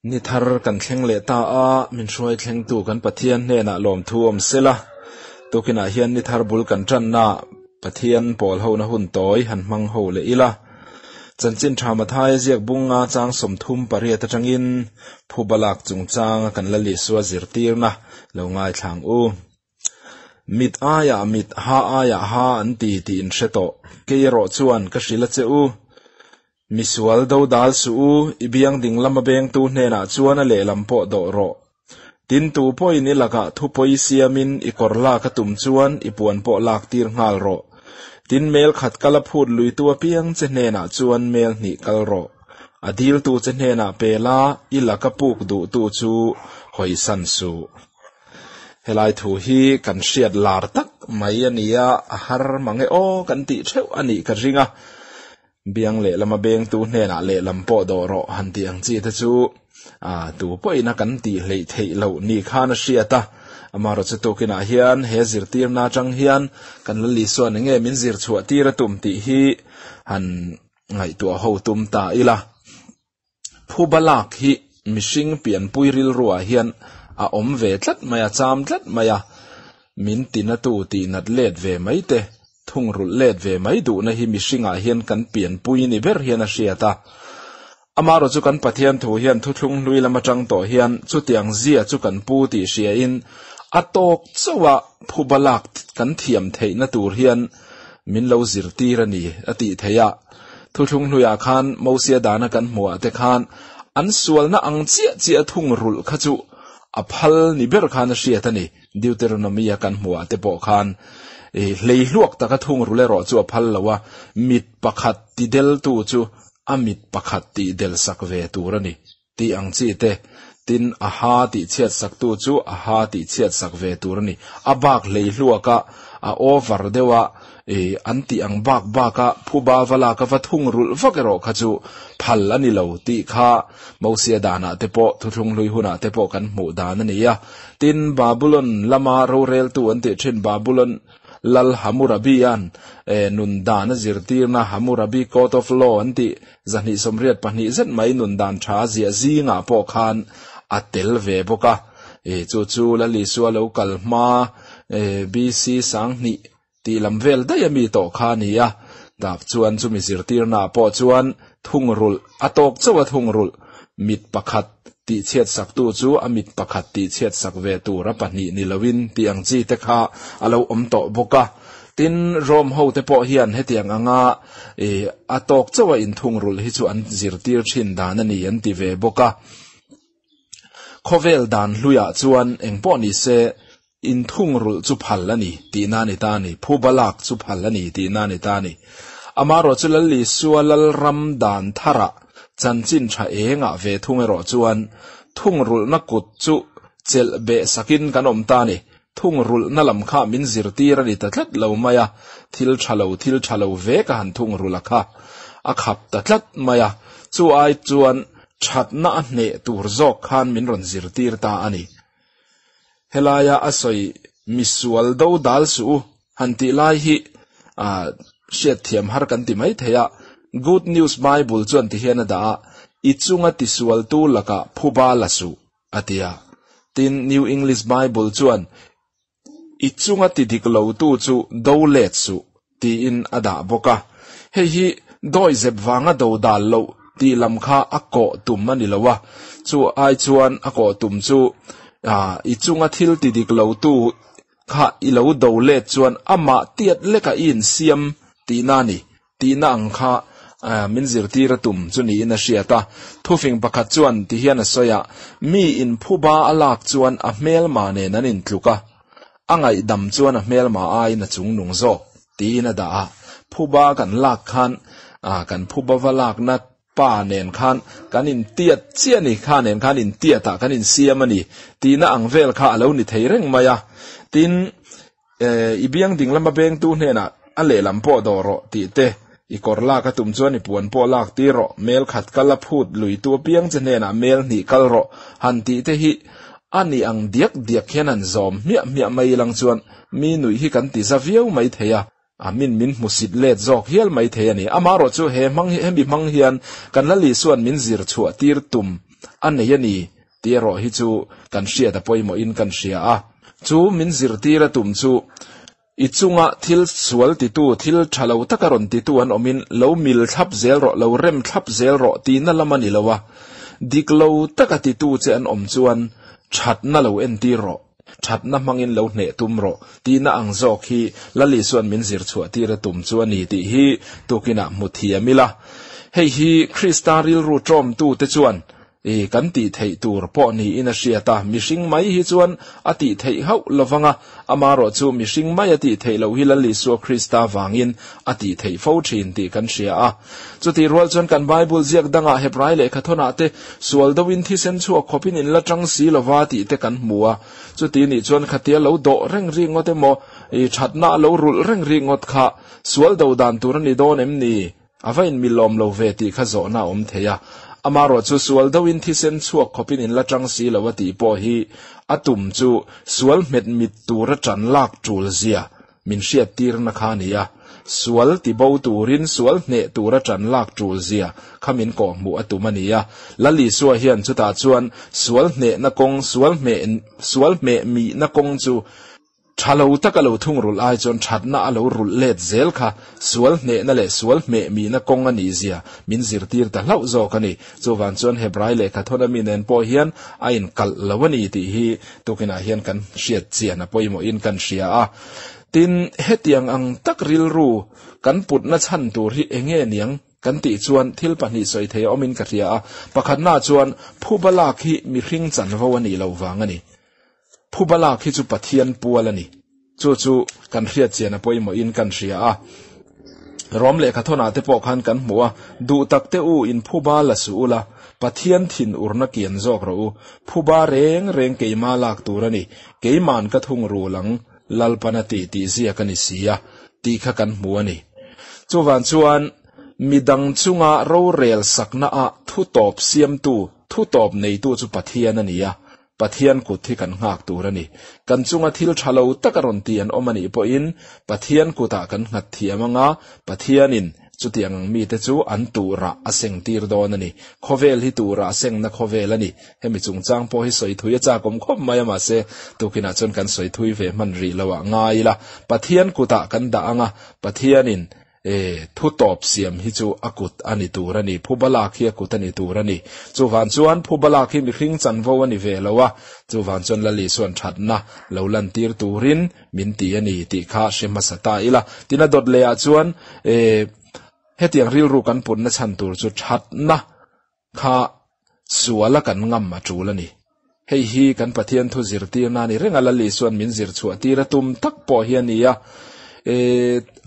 Ni thar kan thleng leh ta a, min hruai thlengtu kan Pathian hnenah lawmthu awm sela. Tukinah hian ni thar bul kan tanna Pathian pawl hona hun tawi han hmang ho leh ila. Chanchin tha Mathaia ziak bunga chang 38 atangin phubalak chungchanga kan la Isua zirtirna lo ngaithlang u. Mit aiah mit, ha aiah ha an ti tih in hre tawh. Kei erawh chuan ka hrilh a che u. Misual do dal suh u, i biang ding lama bengtu hnenah chuan a lehlam pawh dawh rawh. Tin tu pawhin i lakah thu pawi siamin i kawr lak a tum chuan i puan pawh lak tir nghal rawh. Tin mel khat kal a phut luitu apiang che hnenah chuan mel hnih kal rawh. A diltu che hnenah pe la, i laka puk duhtu chu hawisan suh. Helai thu hi kan hriat lar tak mai a ni a, a har mang e aw kan tih theuh a nih ka ring a. Biang lehlama bengtu hnenah lehlam pawh dawh rawh han tih ang chi te chu a tu pawhin a kan tih hleih theih loh ni khan a hriat a. Amaherawhchu tukinah hian he zirtirna atang hian kan Lal Isuan enge min zir chhuah tir a tum tih hi han ngaihtuah ho tum ta ila. Phuba lak hi mihring pianpui rilruah hian a awm ve tlat mai a, cham tlat mai a, min tinatu tihnat let ve mai te, thungrulh let ve mai duhna hi mihringah hian kan pianpui ni ber hian a hriat a. Amaherawhchu chu kan Pathian thu hian thuthlung hlui lam atang tawh hian chutiang zia chu kan pu tih hriain a tawk chauh a phuba lak kan thiam theihna tur hian min lo zirtir a ni a tih theih a. Thuthlung hluiah khan Mosia dana kan hmuhah te khan an sualna ang chiah chiah thungrulh kha chu a phal ni ber khan a hriat a ni. Deuteronomy-a kan hmuhah te pawh khan hlei hluak taka thungrulh erawh chu a phal lo a, mit pakhat tideltu chu a mit pakhat tihdel sak ve tur a ni tih ang chi te, tin a ha tihchhiat saktu chu a ha tihchhiat sak ve tur a ni. A bak hlei hluaka a over deuh a, an tih ang bak baka phuba va lak a va thungrulh vak erawh kha chu phal a ni lo tih kha Mosia danah te pawh thuthlung hlui hunah te pawh kan hmuh dan a ni a. Tin, Babulon lama roreltu an tih thin Babulon Lal Hammurabi-a'n nun dan a zirtirna Hammurabi Code of Law an tih 284 zet mai nun dan tha a ziah zingah pawh khan a tel ve bawk a. Chu chu Lal Isua lo kal hma BC 2000 tih lam vel daih a mi tawh kha a ni a. Tah chuan chumi zirtirnaah pawh chuan thungrulh a tawk chauh a thungrulh mit pakhat tihchhiat saktu chu a mit pakhat tihchhiat sak ve tur a pahnih ni loin tih ang chi te kha a lo awm tawh bawk a. Tin, Rome ho te pawh hian hetiang anga a tawk chauh a inthungrulh hi chu an zirtir thin dan a ni an ti ve bawk a. Khawvel dan hluiah chuan engpawh ni se inthungrulh chu phal a ni tihna a ni ta a ni, phuba lak chu phal a ni tihna a ni ta a ni. Amaherawh chu Lal Isua Lalram dan tharah chanchin tha engah ve thung erawh chuan thungrulhna kut chu chelh beh sakin kan awm ta a ni. Thungrulhna lam kha min zirtir a ni ta tlat lo mai a, thil tha lo thil tha lo ve ka han thungrulh a kha a khap ta tlat mai a, chu ai chuan thatna a hneh tur zawk khan min rawn zirtir ta a ni. Helaia a sawi misual do dal suh u han tih lai hi hriatthiam har kan ti mai thei a, Good News Bible chuan ti hian a dah a, I chunga tisualtu lakah phuba la suh a ti a. Tin, New English Bible chuan I chunga ti dik lotu chu do let suh tiin a dah bawk a. Hei hi dawi zep vanga do dal loh tih lam kha a kawh tum a ni lo a, chu ai chuan a kawh tum chu i chunga thil ti dik lotu kha i lo do let chuan amah tiat lekah i insiam tihna a ni. Tihna ang kha min zirtir a tum chu niin a hriat a. Thufing pakhat chuan ti hian a sawi a, Mi inphuba a lak chuan a hmelma nen an intluk a, a ngaihdam chuan a hmelma aiin a chungnung zawk, tiin a dah a. Phuba kan lak khan kan phuba va lakna pa nen khan kan intiat chiah a ni, kha nen khan intiatah kan insiam a ni, tihna ang vel kha a lo ni thei reng mai a. Tin, I biang ding lama bengtu hnenah a lehlam pawh dawh rawh tih te, i kawr lak a tum chuan i puan pawh lak tir rawh, mel khat kal a phut luitu apiang che hnenah mel hnih kal rawh han tih te hi a ni ang diak diak hian han zawm hmiah hmiah mai ilang chuan mi nuih hi kan ti za viau mai thei a, a min min hmusit let zawk hial mai thei a ni. Amaherawhchu he hmang hemi hmang hian kan Lal Isuan min zir chhuah tir tum. a nei a ni tih erawh hi chu kan hriat a pawimawhin kan hria a. Chu min zirtir a tum chu i chunga thil sual titu, thil tha lo taka rawn titu an awmin lo mil thlap zel rawh, lo rem thlap zel rawh tihna lam a ni lo a, dik lo taka titu che an awm chuan thatna lo entir rawh. Thatna hmangin lo hneh tum rawh tihna ang zawk hi Lal Isua'n min zir chhuah tir a tum chu a ni tih hi tukinah hmu thiam ila. Hei hi Krista rilru ṭawmtute chuan i kan tih theih tur pawh niin a hriat a, mihring mai hi chuan a tih theih hauh lovang a, amarawhchu mihring mai a tih theih loh hi Lal Isua Krista vangin a tih theih fo thin tih kan hria a. Chutih rual chuan kan Bible ziak dangah Hebrai lehkhathawnah te sual doin thisen chhuak khawpin in la tang si lova tih te kan hmu a. Chuti nih chuan khatia lo dawh reng rik ngawt emaw, i thatna a lo rulh reng rik ngawt kha sual do dan tur a ni dawn em ni? A va inmilawm lo ve tih kha zawhna a awm thei a. Amarawh chu sual doin thisen chhuak khawpin in la tang si lo a tih pawh hi a tum chu sual hmet mit tura tan lak tul zia Min hriattirna kha a ni a, sual ti bo turin sual hneh tura ṭan lak ṭul zia kha min kawhhmuh a tum a ni a. Lal Isua hian chutah chuan sual hnehna kawng, sual hmeh, sual hmeh mihna kawng chu ṭha lo taka lo thungrulh ai chuan ṭhatna a lo rulh let zel kha sual hnehna leh sual hmeh mihna kawng a nih zia min zirtir ta hlauh zawk a ni. Chuvang chuan Hebrai lehkhathawn ami nen pawh hian a inkalh lo a ni tih hi tukinah hian kan hriat chian a pawimawhin kan hria a. Tin, hetiang ang tak rilru kan putna chhan tur hi enge niang kan tih chuan thil pahnih sawi thei a awmin ka hria a. Pakhatnaah chuan phuba lak hi mihring chanvo a nih loh vang a ni. Phuba lak hi chu Pathian pual a ni. Chu chu kan hriat chian a pawimawhin kan hria a. Rom lehkhathawnah te pawh khan kan hmu a, Duh tak te u, in phuba la suh ula, Pathian thin urna kian zawk rawh u. Phuba reng reng keima lak tur a ni. Keiman ka thung rul ang, Lalpan a ti tih ziak a ni si a, tih kha kan hmu a ni. Chuvang chuan, midang chunga rorel sakna ah thu tawp siamtu, thu tawp neitu chu Pathian a ni a. Pathian kut hi kan nghak tur a ni. Kan chunga thil tha lo tak a rawn ti an awm a nih pawhin Pathian kutah kan nghat thiam anga Pathianin chutiang ang mite chu an turah a seng tir dawn a ni. Khawvel hi turah a sengna khawvel a ni. Hemi chungchang pawh hi sawi thui a chakawm khawp mai a mahse tukinah chuan kan sawi thui ve hman rih lo ah ngai ila. Pathian kutah kan dah anga Pathianin E, thu tawp siam hi chu a kut a ni tur a ni, phuba lak hi a kut a ni tur a ni. Chuvang chuan phuba lak hi mihring chanvo a ni ve lo a, chuvang chuan Lal Isuan thatna lo lantir turin min ti a ni tih kha hre hmasa ta ila. Tina dawt lehah chuan e, hetiang rilru kan putna chhan tur chu thatna kha suala kan ngam a tul a ni. Hei hi kan Pathian thu zirtirna a ni reng a, Lal Isua'n min zir chhuah tir a tum tak pawh hi a ni a. E,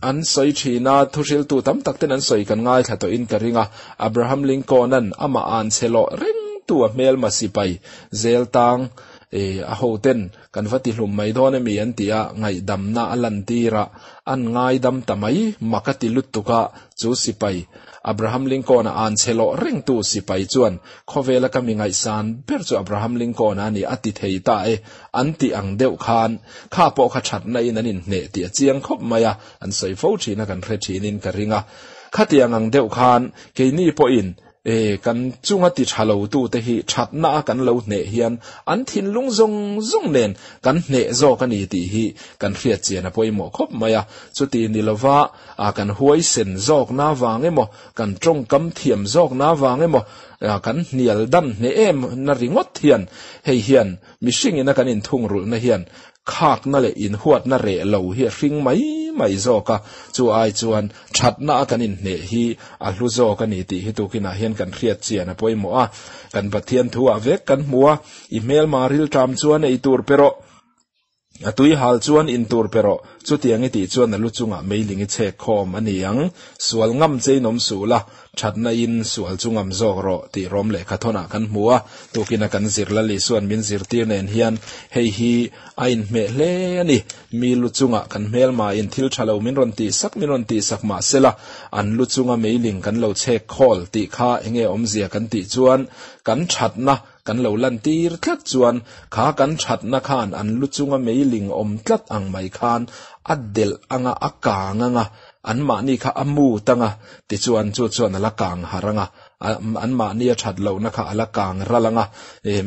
an sawi thin a, thuhriltu tam tak ten an sawi kan ngaithla tawhin ka ring a. Abraham Lincoln-a'n amah an chhe lawh rengtu a hmelma sipai zel tang e, a hoten kan va tihlum mai dawn emi an ti a, ngaihdamna a lantir a, an ngaidam ta mai, mak a ti lutuk a, chu sipai Abraham Lincoln-a an chhe lawh rengtu sipai chuan khawvela ka mi ngaihsan ber chu Abraham Lincoln-a a ni a ti thei ta e an tih ang deuh khan kha pawh kha thatna in an inhneh tih a chiang khawp mai a, an sawi fo thin a kan hre thinin ka ring a. Khatiang ang deuh khan keini pawhin E, kan chunga ti tha lo tute hi thatna a kan lo hneh hian an thinlung zawng zawng nen kan hneh zawk a ni tih hi kan hriat chian a pawimawh khawp mai a. Chuti ni lova a kan huaisen zawkna vang emaw, kan tawngkam thiam zawkna vang emaw, kan hnial dan hneh em na ringawt hian hei hian mihringin a kan inthungrulhna hian Khakna leh inhuatna reh lo hi a hring mai mai zawk a, chu ai chuan thatna a kan inhneh hi a hlu zawk a ni tih hi tukinah hian kan hriat chian a pawimawh a. Kan Pathian thu ah vek kan hmu a, i hmelma rilṭam chuan ei tur pe rawh, a tui hal chuan in tur pe rawh, chutiang i tih chuan a lu chungah meiling i chhek khawm a ni ang, sual ngam che in awm suh la, Thatna in sual chu ngam zawk rawh tih rawm lehkha thawnah kan hmu a, tukina kan zir Lal Isua'n min zirtir nen hian hei hi a inhmeh hle a ni. Mi lu chungah kan hmelmain thil tha lo min rawn tihsak min rawn tihsak mah sela, an lu chunga meiling kan lo chhek khawl tih kha enge awmzia kan tih chuan kan thatna kan lo lantir tlat chuan kha kan thatna khan an lu chunga meiling awm tlat ang mai khan a delh anga a kang anga, Anmahni kha a mu tang a, tichuan chu chuan a la kang har ang a. Anmahnia that lohna kha a la kang ral ang a,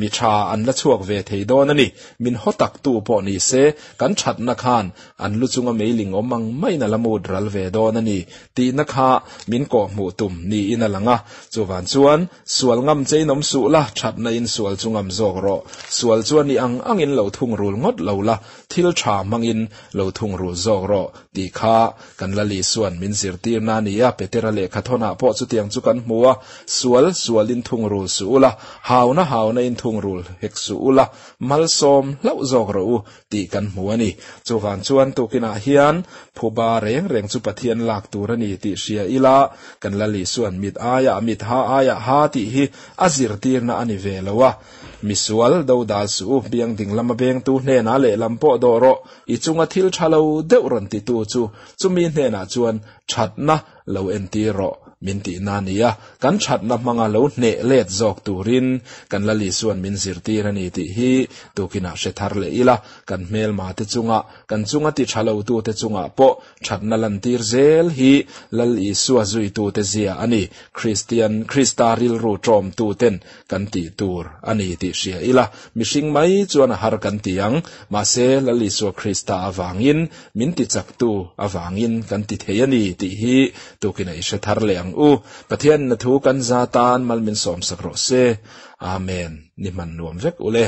mi tha an la chhuak ve thei dawn a ni. Min haw tak tu pawh ni se, kan thatna khan an lu chunga meiling awm ang maiin a la mut ral ve dawn a ni tihna kha min kawhhmuh tum niin a lang a. Chuvan chuan, sual ngam chein awm suh la, thatna in sual chu ngam zawk rawh. Sual chu a ni ang angin lo thungrul ngawt lo la, thil tha hmangin lo thungrul zawk rawh tih kha kan Lal Isua'n min zirtirna a ni a, Petera lehkha thawnah pawh chutiang chu kan hmu a, Sual sualin thungrul suh ula, hauna haunain thungrul hek suh ula, malsawm hlauh zawk rawh u tih kan hmu a ni. Chuvang chuan tukinah hian phuba reng reng chu Pathian lak tur a ni tih hria ila, kan Lal Isua'n mit aiah mit, ha aiah ha tih hi a zirtirna a ni ve lo a. Misual, dodal suh u, biang ding lama bengtu hnenah lehlam pawh dawh rawh, i chunga thil tha lo deuh rawn titu chu chumi hnenah chuan thatna lo entir rawh min tihna a ni a, kan thatna hmanga lo hneh let zawk turin kan Lal Isua'n min zirtir a ni tih hi tukinah hre thar leh ila, kan hmelma te chunga, kan chunga ti tha lotute chungah pawh Thatna lantir zel hi Lal Isua zuitute zia a ni. Kristian, Krista rilru ṭawmtuten kan tih tur a ni tih hria ila, mihring mai chuan a har kan ti ang. Mahse, Lal Isua Krista avangin, min tichaktu avangin kan ti thei a ni tih hi tukin a i hre thar leh ang u. Pathianin a thu kan za tan mal min sawmsak rawh se. Amen. Ni hman nuam vek ule.